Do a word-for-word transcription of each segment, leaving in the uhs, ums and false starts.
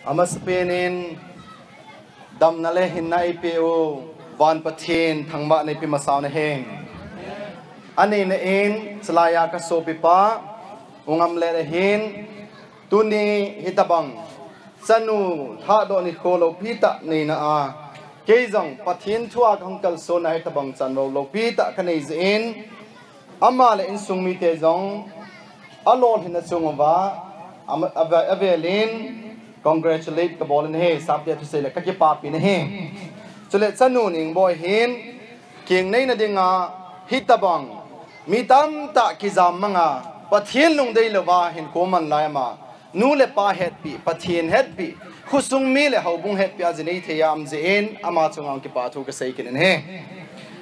Amasapen in damna le hinna eipeh u van Pathen thangvahna ipe masa u ahi. Anina in, chulaiya kasopipa U Ngamlet ahin, tuni hitabang chanu lhahdoh nikho lopi tah neina a, kei jong Pathen thu a kahung kalsonna hitabang chanvo lopi tah kanei jeh in, ama le insung mite jong alolhinna chung uva, ama, ave-, avel in congratulate kabol in ahi, Sapte thusei le kakipapi in ahi. Chule chanu Ningboi hin, keng neina dinga hitabang mi tamtah kijam manga, Pathen lungdei louva hinkho man lai ama, nu le pa hetpi, Pathen hetpi, khosung mi le houbung hetpi a ji nei thei a um jeh in, ama chunga kipathu kasei kit in ahi.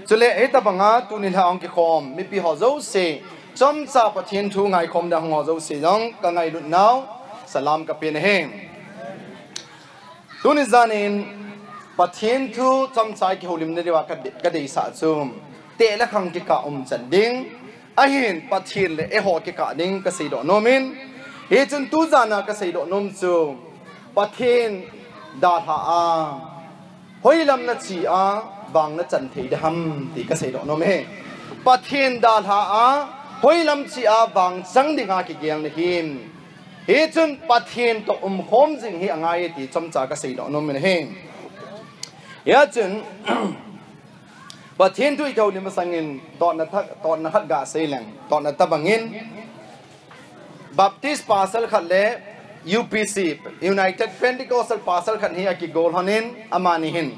Chule hitabanga tuni lha hung kikhom mipi ho jouse, chomcha Pathen thu ngaikhom ding a hung ho jouse jong kangailut nau salam kapen ahi. Tuni jan in Pathen thu chomcha kihoulimna diuva kade-, kadeisah chu, teh le khang kikah umchan ding, ahin Pathen le eiho kikah ding kaseidoh nom in, hichun tujan a kaseidoh nom chu, Pathen dalha a hoilam nache a vang nachan thei ding ham ti kaseidoh nom e. Pathen dalha a hoilam che a vang chang dinga kigel nahim. Hichun Pathen toh umkhom jing hi angai e ti chomcha kaseidoh nom in ahi. Hichun Pathen thu ikihoulim masangin totna thak, totna khat gasei leng, totna tabangin Baptist pastor khat le U P C, United Pentecostal pastor khat hi akigol lhon in, amani hin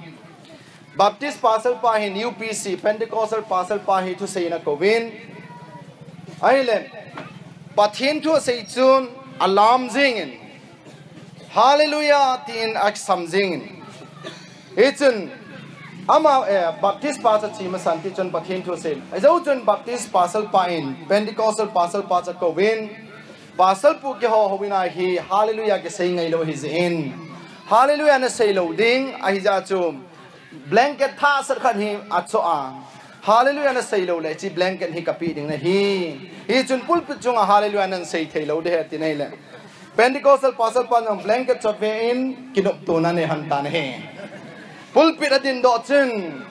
Baptist pastor pa hin U P C Pentecostal pastor pa hi thusei in akouvin, ahile Pathen thu asei chun alam jingin, Hallelujah tin asam jingin, hichun ama, eh, Baptist pa chu che masan tichun Pathen thu asei. Ajou chun Baptist pastor pa in Pentecostal pastor pa chu akouvin, Pastor pu, kihou hou in ahi, Hallelujah kisei ngailou ahi jeh in, Hallelujah nasei lou ding ahi jeh chun blanket thah sat khat hi achoh a, Hallelujah nasei lou le hiche blanket hi kapeh ding nahi. Hichun pulpit chunga Hallelujah nasei thei lou ding ahi, ati nahile, Pentecostal pastor pa jong blanket chotve in kinoptona anei lhon tan ahi. Pulpit adin doh chun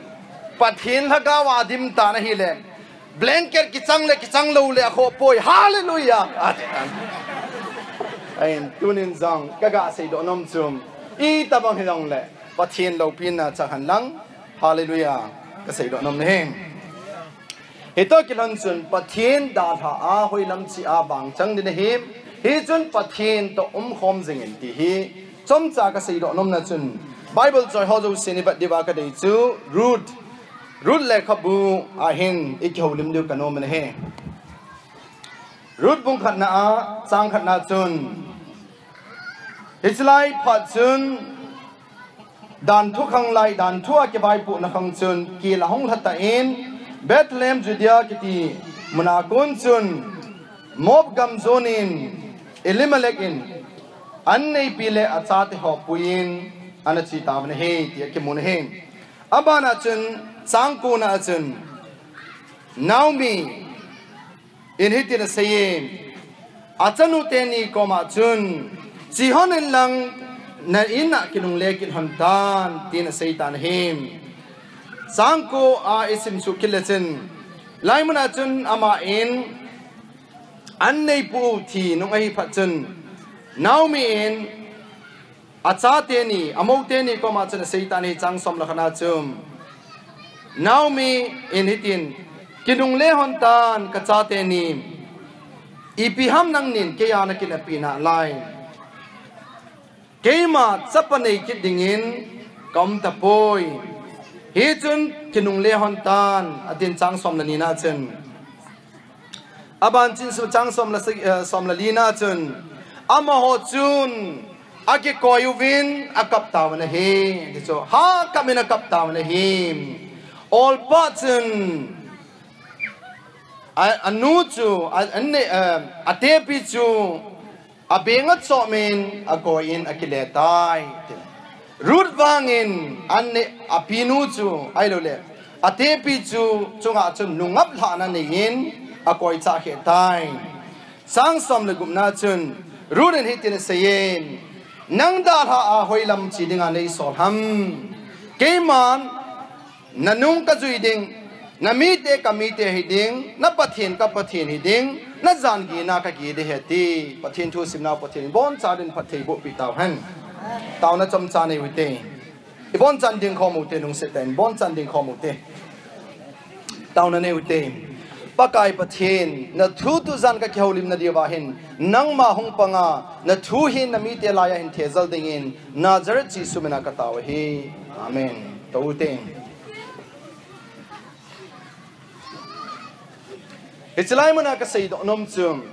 Pathen lhagao a adim tan ahile, blanket kichang le kichang lou le akhoh poi, Hallelujah ati tan. Ahin tunin jong kagasei doh nom chu, itobang hijongle Pathen loupina chang hen lang, Hallelujah kasei doh nom ahi. Hitoh kilhon chun Pathen dalha a hoilam che a vang chang ding ahi. Hichun Pathen toh umkhom jingin ti hi chomcha kasei doh nomna chun, Bible choi ho jousen ivet diuva kadei chu Ruth, Ruth lekhabu a hin ikihoulim diu kanom in ahi. Ruth bung khatna a chang khatna chun, hiche lai phat chun, danthu khang lai, danthu a kivaipohna khang chun kel ahung lha tan, Bethlehem Judea kiti muna kon chun, Moab gam jon in Elimelech in anneipi le achate ho puiyin ana che tauvin ahi ti akimun ahi. Abana chun, chang kona a chun, Naomi in hitin aseiye, achanu teni koma chun, che lhon in lang, na in a kinungle kit lhon tan, tin asei tan ahi. Chang ko a isim suh kit le chun, hilai muna chun aman, an neipu thi nung ahi phat chun, Naomi in, achate ni, amou teni koma chun asei tan ahi, chang som le khat na chun. Naomi in hitin, kinungle lhon tan kachate ni, ipi ham nangnin keiya nakineppi nalai. Keima chapa nei kit dingin kaum tapoi. Hichun kinungle lhon tan, atin chang som le ni na chun. Aban chun chang som le, eh, som le li na chun, amaho chun akikoi uvin akap tauvin ahi. Ti chu, ha kap in akap tauvin ahi. Olpa chun, a, anu chu, a, an ne, eh, atepi chu, abeng achom in akoi in akile tai. Ruth vangin an ne, apinu chu, ahilou le, atepi chu chunga chun nungap lhahna nei in akoi chah khe tai. Chang som le gup na chun, Ruth in hitin aseiyin, Nang dalha a hoilam chi dinga nei sol ham? Keiman nanung kajui ding, namite kamite hi ding, na Pathen ka Pathen hi ding, na jan gina ka gi ding ahi ti. Pathen thu simnau Pathen in boncha din phatthei boh pi tauhen. Taona chomcha nei ute. Ibonchan ding khom ute, nungse ten bonchan ding khom ute. Taona nei ute. Pakai Pathen, na thu tujan ka kihoulimna diuva hin, nangma hung panga, na thu hin namite laiya hin thejal dingin, Nazareth Jesu mina ka tao ahi. Amen. Tou ute. Hiche lai muna ka seidoh nom chu,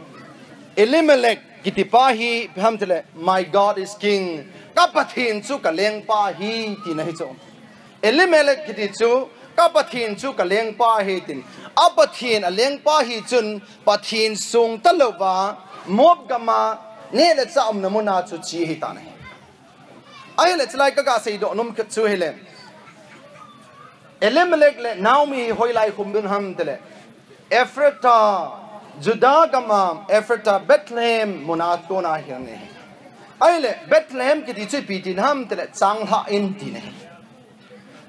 Elimelech kiti pa hi, ipi ham tile, "My God is king." Ka Pathen chu ka lengpa ahi, tina ahi chu. Elimelech kiti chu, "Ka Pathen chu ka lengpa ahi," tin. A Pathen a lengpa ahi chun, Pathen sung talouva, Moab gama, neh le chah umna muna chu che ahi tan ahi. Ahile, hiche lai ka ga seidoh nom khat chu hile, Elimelech le Naomi hi hoilai khum ding ham tile, Ephrathah, Judah gama Ephrathah, Bethlehem muna kona hi ahi. Ahile, Bethlehem kiti chu ipi tina ham tile, changlhah in tina ahi.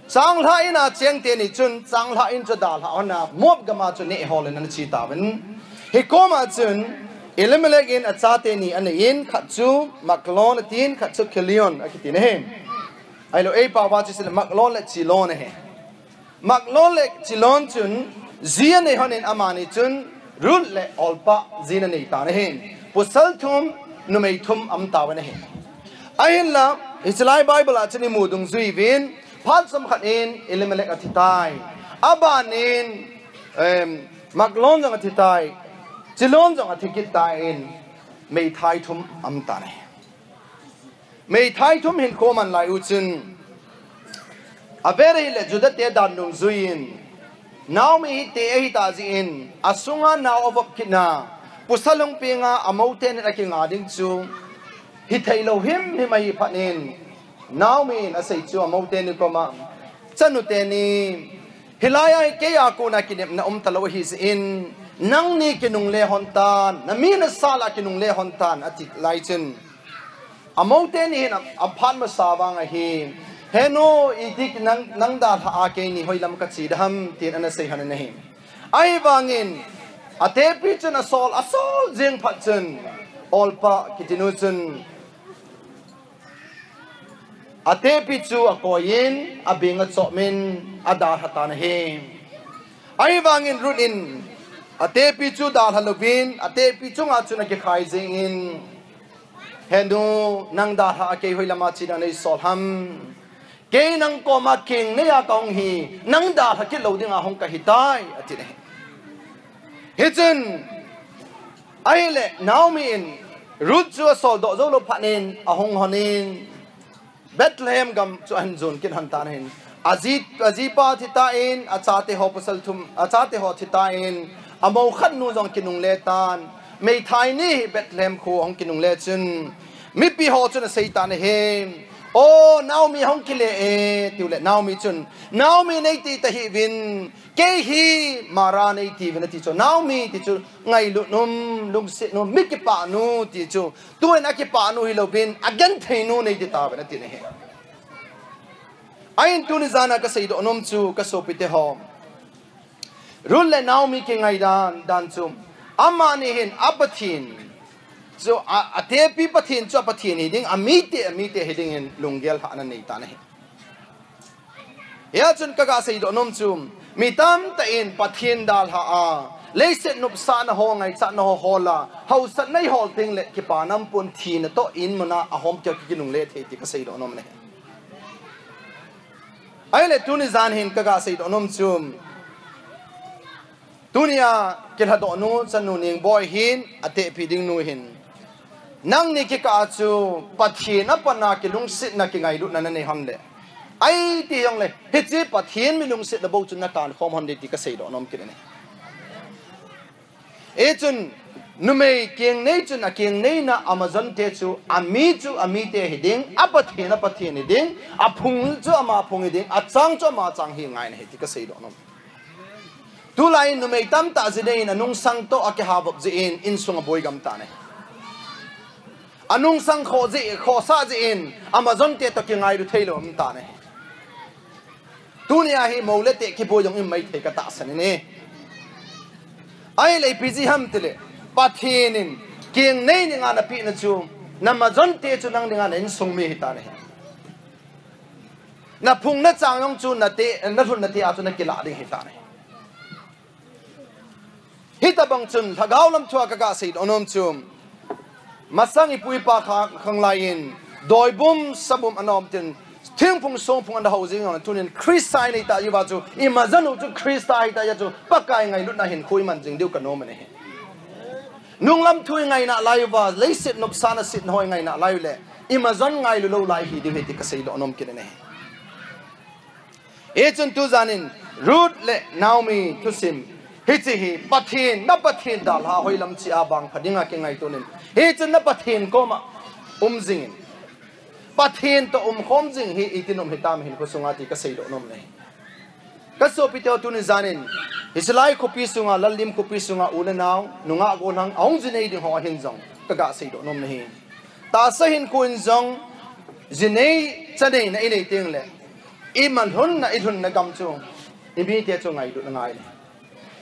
Changlhah in a cheng teni chun, changlhah in chu dalha hon a, Moab gama chu neh hol in ana che tauvin. Hikoma chun, Elimelech in achate ni anei in, khat chu Mahlon atin, khat chu Chilion akiti ahi. Ahilou, eipao va chu sile Mahlon le Chilion ahi. Mahlon le Chilion chun, ji anei hon in amani chun, Ruth le Orpah ji ana nei tan ahi. Pasal thum, numei thum aum tauvin ahi. Ahinla, hiche lai Bible a chun imu dungjui uvin, phat chomkhat in Elimelech athi tai. Aban in, em, Mahlon jong athi tai. Chilion jong athi kit tan, meithai thum aum tan ahi. Meithai thum hinkho aman lai u chun, avel ahile Judah te dan dungjui in, Naomi hi te ahi tah jeh in, asunga nao avop kit na, pasal hung peng a, amou teni a kinga ding chu hithei lou himhim ahi phat in, Naomi in asei chu amou teni koma, "Chanu teni, hilai a hi kei a kona kinepna um talou ahi jeh in, nangni kinungle hon tan, nami nasa lah a kinungle hon tan," ati lai chun, amou teni hin a, aphat masa vang ahi. "He nu, iti nang, nang dalha a keini hoilam ka che ding ham?" tin ana sei hon in ahi. Ahivangin, atepi chun asol, asol jing phat chun, Orpah kiti nu chun, atepi chu akoi in, abeng achom in, adalha tan ahi. Ahivangin Ruth in, atepi chu dalha louvin, atepi chunga chun akikhai jing in, "He nu, nang dalha a kei hoilam a che ding nei sol ham? Kei nang koma keng nei a kahung hi, nang dalha kit lou dinga hung kahi tai," ati ahi. Hichun, ahile, Naomi in Ruth chu asol doh jou lou phat in, ahung hon in, Bethlehem gam chu ahin jon kit hon tan ahin. Aji, ajipa thi tan, achate ho pasal thum, achate ho thi tan, amou khat nu jong kinungle tan. Meithai ni hi Bethlehem kho ahung kinungle chun, mipi ho chun asei tan ahi. "O, Naomi ahung kile e," tiu le Naomi chun, "Naomi nei ti tahih uvin, kei hi Mara nei ti uvin," ati chu. Naomi ti chu ngailut nu, lungset nu, mi kipah nu ti chu. Tuin akipah nu hilou vin, agenthei nu nei ti tauvin ati ahi. Ahin tuni jan a ka seidoh nom chu ka sopite ho, Ruth le Naomi kingai dan, dan chu, amani hin a Pathen chu, a, atepi Pathen chu a Pathen hi ding, amite, amite hi dingin lunggel lhah ana nei tan ahi. Hia chun ka ga seidoh nom chu, mi tamtah in Pathen dalha a, leiset nopsahna ho, ngaichatna ho hol a, hausatna ihol teng le kipa nampon thina toh in mun a ahom kei kinungle thei ti ka seidoh nom ahi. Ahile tuni jan hin ka ga seidoh nom chu, tunia kilhadoh nu, chanu Ningboi hin, atepi ding nu hin, nangni kikah a chu Pathen a pat a kilungsetna kingailutna nanei hon le, ahi ti jongle, hiche Pathen mi lungsetna bou chu nakan khom hon ding ti ka seidoh nom kit ahi. Hichun, numei kengnei chun akengneina amajonte chu, ami chu amite hi ding, a Pathen a Pathen hi ding, aphung chu ama phung hi ding, achang chu ama chang hi ngai ahi ti ka seidoh nom. Tulai in numei tamtah jinei in anungsang toh akihavop jeh in, insung aboi gam tan ahi. Anungsang khoh jeh, khohsah jeh in, Amazon te toh kingailu theilou um tan ahi. Tunia hi mou le teh kiboi jong imaithei katahsan in ahi. Ahileh ipi jeh ham tileh, Pathen in keng nei dinga napehna chu, na Amazon te chu nang dinga na insung mi ahitan ahi. Na phung na chang jong chu na te, na lhun na te a chu na kilah ding ahitan ahi. Hitobang chun lhagao lam thua kaga seidoh nom chu, masang ipu ipa kha khang lai in, doibum sabum ana um tin, thingphung songphung ana hou jing jong, tunin Christa inei tah jeh uva chu, i Amazon u chu Christa ahitah jeh a chu, Pakai ngailutna hinkho iman jing diu kanom in ahi. Nunglam thu ingaina lai uva, leiset nopsahna setna ho ingaina lai uleh, i Amazon ngailu lou lai hi diu ahi ti kaseidoh nom kit in ahi. Hichun tujan in Ruth le Naomi thusim, hiche hi Pathen, na Pathen dalha a hoilam cheh a vangpha dinga kingaito in, hichun na Pathen koma um jing in, Pathen toh umkhom jing hi iti nom hitam hinkho sunga ti kaseidoh nom in ahi. Kasopiteho, tuni jan in hiche lai khopi sunga, Laldim khopi sunga u le nao, nungah gollhang ahung jinei ding ho ahin jong kaga seidoh nom in ahi. Tahsa hinkho in jong jinei chaneina inei tengleh, imalhunna, ilhunna gam chu, imite chu ngailutna ngai in ahi.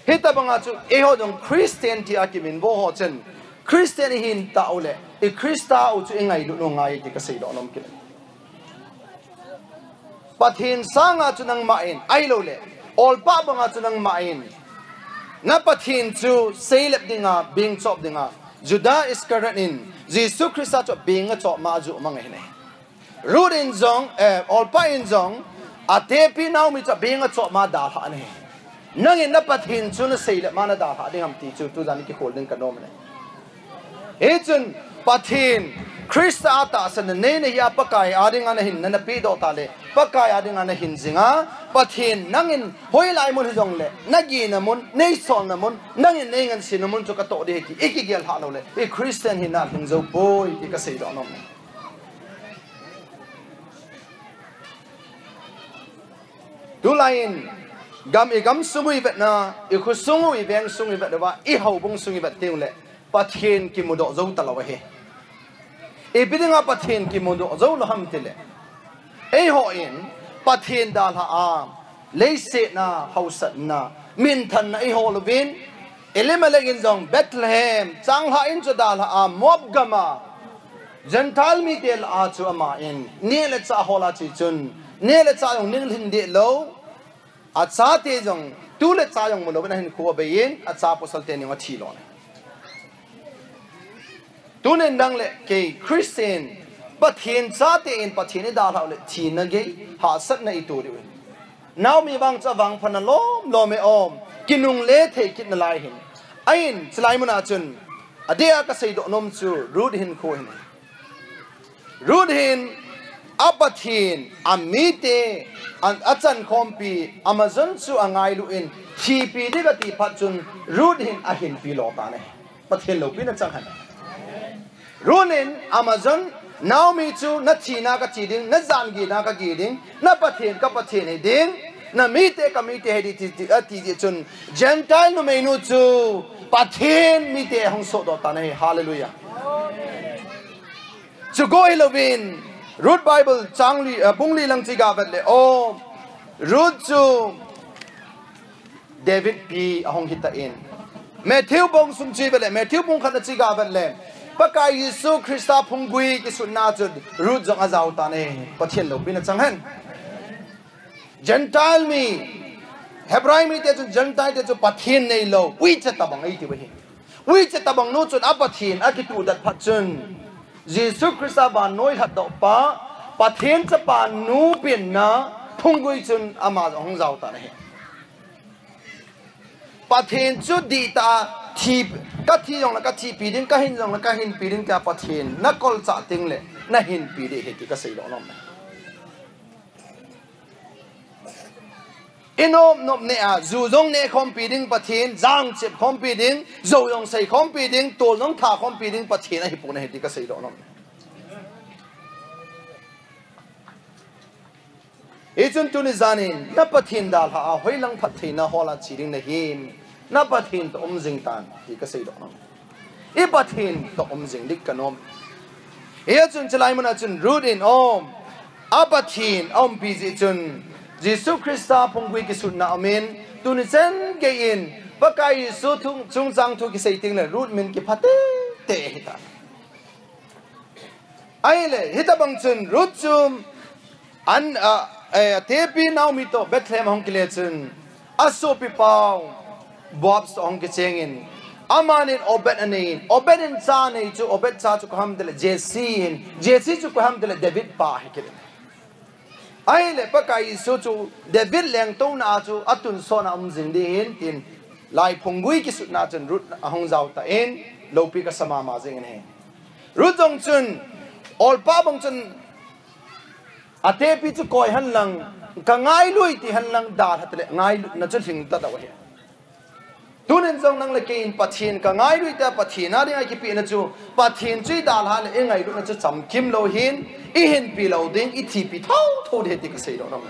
Hitobanga chu eiho jong Christian tia kiminvo ho chun, Christian ihin tah uleh, i Christa u chu ingailut u ngai ti kaseidoh nom kit in ahi. Pathen sanga chu nangma in, ahilouleh olpa banga chu nangma in, na Pathen chu seilep dinga, bengchop dinga, Judas Iscariot in Jesu Christa chu benga chopma ajoh mang ahi. Ruth in jong, eh, Orpah in jong, atepi Naomi chu abenga chopma dalhah ahi. Nangin na Pathen chu naseilep ma nadalhah ding ham ti chu tujan kikhol ding kanom e. Hichun Pathen, Christa a tahsanna neina hi a Pakai a dinga nahinna napehdoh tah le, Pakai a dinga nahin jinga, Pathen nangin hoilai mun hijongle, nagihna mun, neisolna mun, nangin neingansena mun chu katoh ding ahi ti ikigel lhah loule, i Christian hina alhing jou poi ti kaseidoh nom e. Tulai in, gam, i gamsung u ivetna, i khosung u, i vengsung u ivet uva, i houbung sung u ivet teng uleh, Pathen kimudoh jou talou ahi. Ipi dinga Pathen kimudoh jou lou ham tileh, eihon Pathen dalhah a, leiset a hausatna, minthanna ihol uvin, Elimelech in jong Bethlehem, changlhah in chu dalhah a, Moab gam a, Gentile mite lah a chu aman, neh le chah hol a che chun, neh le chah jong ninglhin deh lou, achate jong, tu le cha jong mulouvin ahinkho abeiyin, acha pasal teni jong athi lhon e. Tunin nang le kei Christian, Pathen chate in Pathen idalhah uleh thina gei, hahsatna ito diu ahi. Naomi vang chu avangpha na lom lom e om, kinungle thei kit nalai ahin. Ahin, chulai mun a chun, adeh a kaseidoh nom chu Ruth hinkho ahi. Ruth hin, a Pathen, amite, a, achan khompi, Amazon chu angailu in, thipi ding ati phat chun, Ruth hin ahinpi lou tan e. Pathen loupina chang hen. Ruth in Amazon, Naomi chu nathina kathi ding, najan gihna kagih ding, na Pathen ka Pathen hiding, namite kamite hiding ti, ti, ati jeh chun, Gentile numeinu chu Pathen mite ahung sohdoh tan ahi. Hallelujah. Chukou hilouvin, Ruth Bible chang li, eh, bung li lang chu iga vet le, o, Ruth chu David pi ahung hitan. Matthew bung sung chu ivet le, Matthew bung khatna chu iga vet le, Pakai Jesu Christa phunggui kisutna chu Ruth jong ajao tan e, Pathen loupina chang hen. Gentile mi, Hebrai mite chun Gentile te chu Pathen neilou, uicha tobang eiti u ahi. Uicha tobang nu chun a Pathen akituhdat phat chun, Jesu Christa vannoi lhatdohpa, Pathen chapa nu penna, phunggui chun ama jong ahung jao tan ahi. Pathen chu dihtah a thi, kathi jongle kathipi ding, kahin jongle kahinpi ding tia Pathen nakolchah teng le, nahinpi ding ahi ti kaseidoh nom e. Inop nop neh a, ju jong neh khompi ding Pathen, jang chep khompi ding, jou jong sei khompi ding, tol jong tha khompi ding Pathen ahipon ahi ti kaseidoh nom e. Hichun tuni janin, na Pathen dalha a hoilang phattheina hol a che ding nahim, na Pathen toh um jing tan, ti kaseidoh nom. I Pathen toh um jing ding kanom. Hichun chulai mun a chun Ruth in um, a Pathen aumpi jeh chun, Jesu Christa phunggui kisutna aumin, tuni chan geiyin, Pakai Jesu thu, chungchang thu kisei teng le Ruth min kipha teitei ahitai. Ahile, hitobang chun Ruth chu an, a, eh, atepi Naomi toh Bethlehem ahung kile chun, asopipa u Boaz toh ahung kichengin, amanin Obed aneiyin, Obed in cha anei chu, Obed cha chu koi ham tile Jesse ahin, Jesse chu koi ham tile David pa ahi kit in. Ahile Pakai Jesu chu David lengtouna a chu atunsot a um jing ding ahin tin, lai phunggui kisutna chun Ruth ahung jao tan, loupi kasa mama jing in ahi. Ruth jong chun, Orpah bang chun, atepi chu koi henlang, kangailut ti henlang dalha tile, ngailutna chu lhing tadau ahi. Tunin jong nang le kei in Pathen kangailut tia Pathen a dinga kipehna chu, Pathen chu idalha le ingailutna chu chamkim lou ahin, ihinpi lou ding, ithipi thotho ding ahi ti kaseidoh nom e.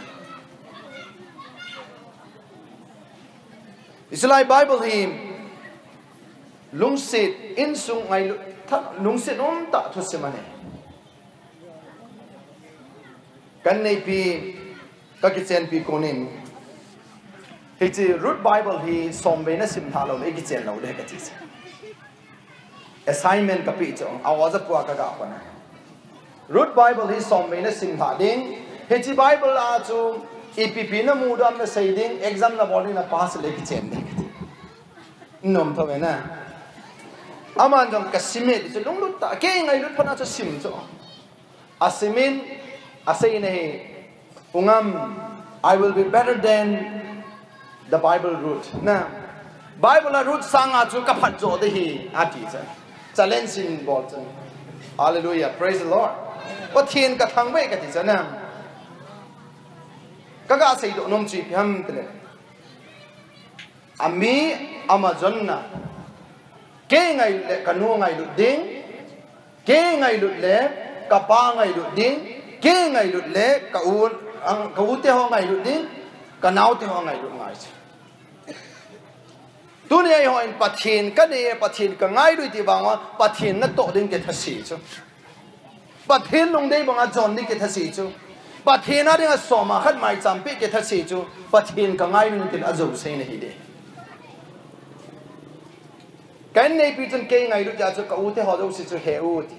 Hiche lai Bible hi lungset, insung ngailut, tha-, lungset umtah thusim ahi. Kaneipi, kakichenpi konin, hiche Ruth Bible hi somvei nasim lhah loule ikichen lou ding ahi kati chu. Assignment kapeh chu, a-o japua kaga pan a. Ruth Bible hi somvei nasim lhah ding, hiche Bible a chu ipipi namudoh ham nasei ding, exam nabol ding, na pass le kichen ding kati. Nom thou ve na. Aman jong kasim e ti chu lunglut tah, kei ngailut phatna chu sim chu. Asimin, asei in ahi, U Ngam, I will be better than the Bible Ruth. Na, Bible a Ruth sanga chu kaphat jo ding ahi, ati chu. Challenge in bol chu. Hallelujah, praise the Lord. Pathen kathangvah e kati chu na. Kaga seidoh nom chu ipi ham tile, ami amajonna, kei ngailut le kanu ngailut ding, kei ngailut le kapa ngailut ding, kei ngailut le ka u, ang, ka u teho ngailut ding, kanaoteho ngailut ngai chu. Tuni eihon Pathen kanei e, Pathen kangailut ti vang uva, Pathen natoh ding kitha se chu. Pathen lungdei banga jon ding kitha se chu. Pathen a dinga soma khat maicham peh kitha se chu. Pathen kangailut tin ajouse nahi ding. Kaneipi chun kei ngailut jeh a chu ka u teho jouse chu he u ti.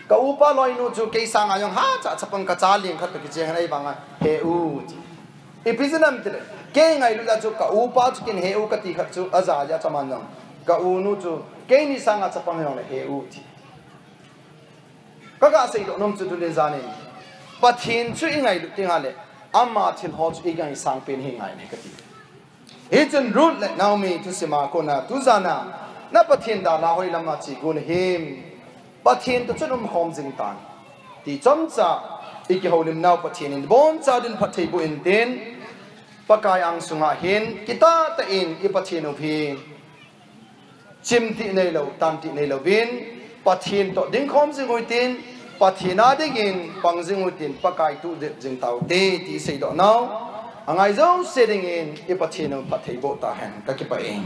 Ka upa loinu chu kei sanga jong hacha chapang kacha leng khat toh kicheng ahi vanga he u ti. Ipi jeh ham tile, kei ngailut jeh a chu ka upa chu kin he u kati khat chu aja jeh a chu aman jong ka unu chu keini sanga chapang jongle he u ti. Kaga seidoh nom chu tunin janin, Pathen chu ingailut tengle, ama thilho chu ingaisang pen hi ngai ahi kati. Hichun Ruth le Naomi thusima kona tujana, na Pathen dalha hoilama che gon nahim, Pathen toh chun umkhom jing tan, ti chomcha ikihoulimnau Pathen in iboncha din phatthei boh intin, Pakai angsunga hin kitah tah in i Pathen u hi chimtih neilou, tantih neilouvin, Pathen toh dingkhom jing uhitin, Pathen a dingin pang jing uhitin, Pakai tuhdep jing taute, ti seidohnau angai jouse dingin i Pathen u phatthei boh tahen, kakipah e.